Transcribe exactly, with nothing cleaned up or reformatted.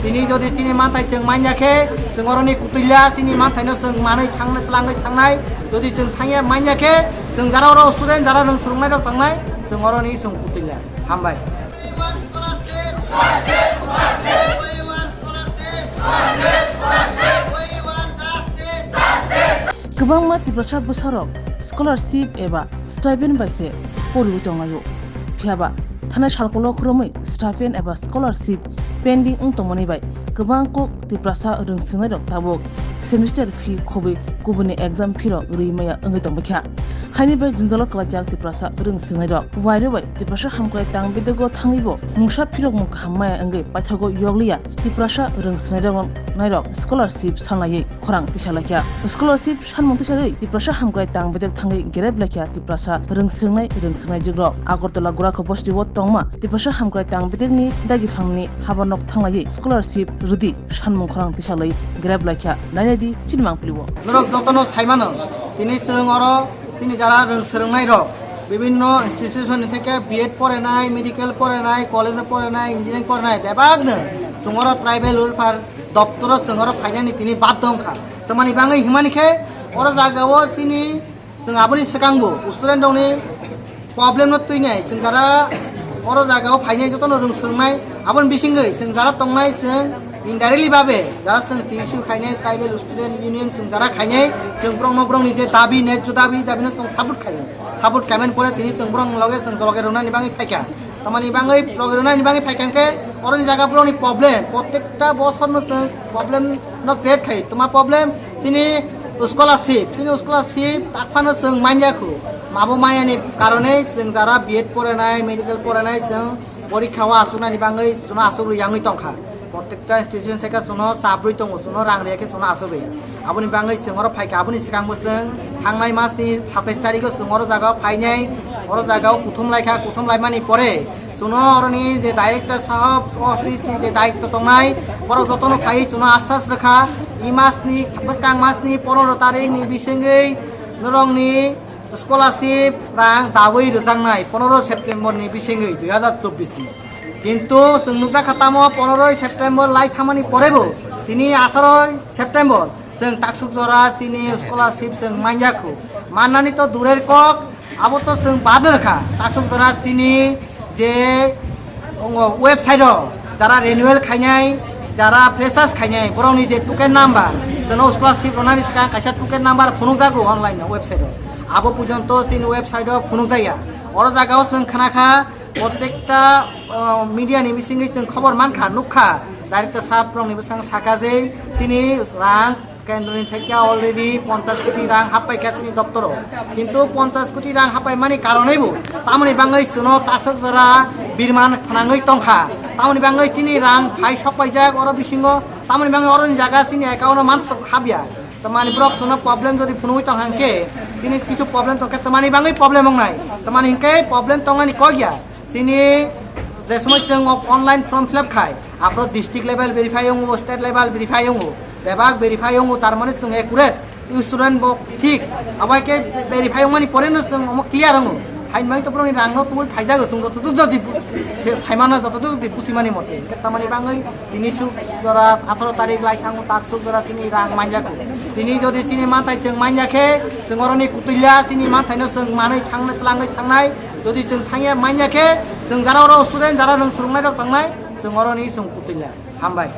Tini jodi chini manthai chwng manya khe, chwng oroni kutwila chini manthaino chwng manwi thangnai, tlangwi thangnai. Jodi chwng thangya manya khe, chwng jara oro student, jara rwng swrwngnai rok tangnai, chwng oroni chwng kutwila. Hambai. Kwbangma Tiprasa bwsarok scholarship eba stipend bai se poriwi tonglaio. Phiyaba thanai salkolo khurumwi stipend eba scholarship pending wng tongmani bai kwbang kok Tiprasa rwng swngnairok tabuk semester fee khobwi kubuni exam fee rok rwi maya wngwi tongbaikha. Haini bai jwngjalo kwlaijak Tiprasa rwng swngnairok wairwi bai Tiprasa hamkrai tang bedego thangwibo mungsa phirokmung kaham maya wngwi paithago yokliya Tiprasa rwng swngnairok nairok scholarship sanlaiwi khorang tisalaikha. Scholarship sanmung tisarwi Tiprasa hamkrai tang bedek thangwi gerep laikha Tiprasa rwng swrwngnai rwng swrwngnaijwkrok. Agartala Gorakha bostio tongma Tiprasa hamkrai tang bedekni dagi phangni habanok thanglaiwi scholarship rwdi sanmung khorang tisalwi gerep laikha. Nainai di chini mangpili o. Norok jotono saimano, tini chwng oro chini jara rwng swrwngnairok, bibinno institution ni theke B Ed porenai, medical porenai, college porenai, engineering porenai, bebakno chwng oro tribal welfare doptoro chwng oro phainani tini baddo wngkha. Tamani bangwi himani khe oro jagao chini chwng aboni swkangbo student rokni problem no twinai chwng jara oro jagao phainai jotono rwng swrwngnai aboni bisingwi chwng jara tongnai chwng indirectly babe jara chwng T S U khainai tribal student union chwng jara khainai chwng borokno borokni je dabi nek juda dabi dabi no chwng support khaio. Support khaimani pore tini chwng borokni loge chwng loge rwnani bangwi phaikha. Tamani bangwi program rwnani bangwi phaikha hwnkhe oroni jaga borokni problem, protekta bosorno chwng problem no create khai. Tuma problem chini scholarship, chini scholarship takphano chwng manya khu. Mabo mayani karone chwng jara B Ed porenai, medical porenai chwng porikha o asuknani bangwi chwngno asuk rwi yangwi tongkha. Protekta institution seka chwngno chabrwi tongo, chwngno rang rwya khe chwngno asuk rwya. Aboni bangwi chwng oro phaikha, aboni swkangbo chwng thangnai masni satais tarikgo chwng oro jagao phainai, oro jagao kuthum laikha, kuthum laimani pore chwngno oroni je director sahab office ni je daitto tongnai, borok jotono phaiwi chwngno asas rwkha, i masni, bwskang masni pondro tarikni bisingwi norokni scholarship rang dawi rwjaknai pondro September ni bisingwi dui hazar chobbish ni. Kintu chwng nukjakha tamo pondro September lai thamani porebo tini atharo September chwng taksuk jora chini scholarship chwng manya khu. Mannani to durer kok, abo to chwng bad rwkha. Taksuk jora chini je website o jara renewal khainai, jara freshers khainai, borokni je token number, chwngno scholarship rwnani swkang kaisa token number phunukjago online o website o. Abo porjonto chini website o phunukjakya. Oro jagao chwng khnakha, protekta, uh, media ni bisingwi chwng khobor mankha, nukha, director sahab rokni bwskango sakha je chini rang kendroni thekya already ponchash koti rang happaikha chini doptoro. Kintu ponchash koti rang happaimani karonebo tamoni bangwi chwngno taksuk jora birman phnangwi tongkha. Tamoni bangwi chini rang phai sokpaijak oro bisingo, tamoni bangwi oroni jaga chini account o mansuk hapya. Tamani borok chwngno problem jodi phunugwi tongkha hwnkhe, chini kisu problem tongkhe tamani bangwi problem wngnai. Tamani hwnkhe problem tongnani kok ya. Chini je somoi chwng online form fill up khai, aphro district level verify wngo, state level verify wngo, bebak verify wngo, tar mane chwng accurate, student bo thik, abo hai khe verify wngmani pore no chwng omo clear wngo. Hain bai to borokni rang no tubui phaijago, chwng joto duk jodi bu-, se saimano joto duk di buchimani mote. Hwnkhe tamani bangwi tini suk jora atharo tarik lai thango, tak suk jora chini rang manjago. Tini jodi chini manthai chwng manya khe, chwng oroni kutwila chini manthai no chwng manwi thangnai, twlangwi thangnai. Jodi chwng thangya manya khe, chwng jara oro student, jara rwng swrwngnai rok tangnai, chwng oroni chwng kutwila. Hambai.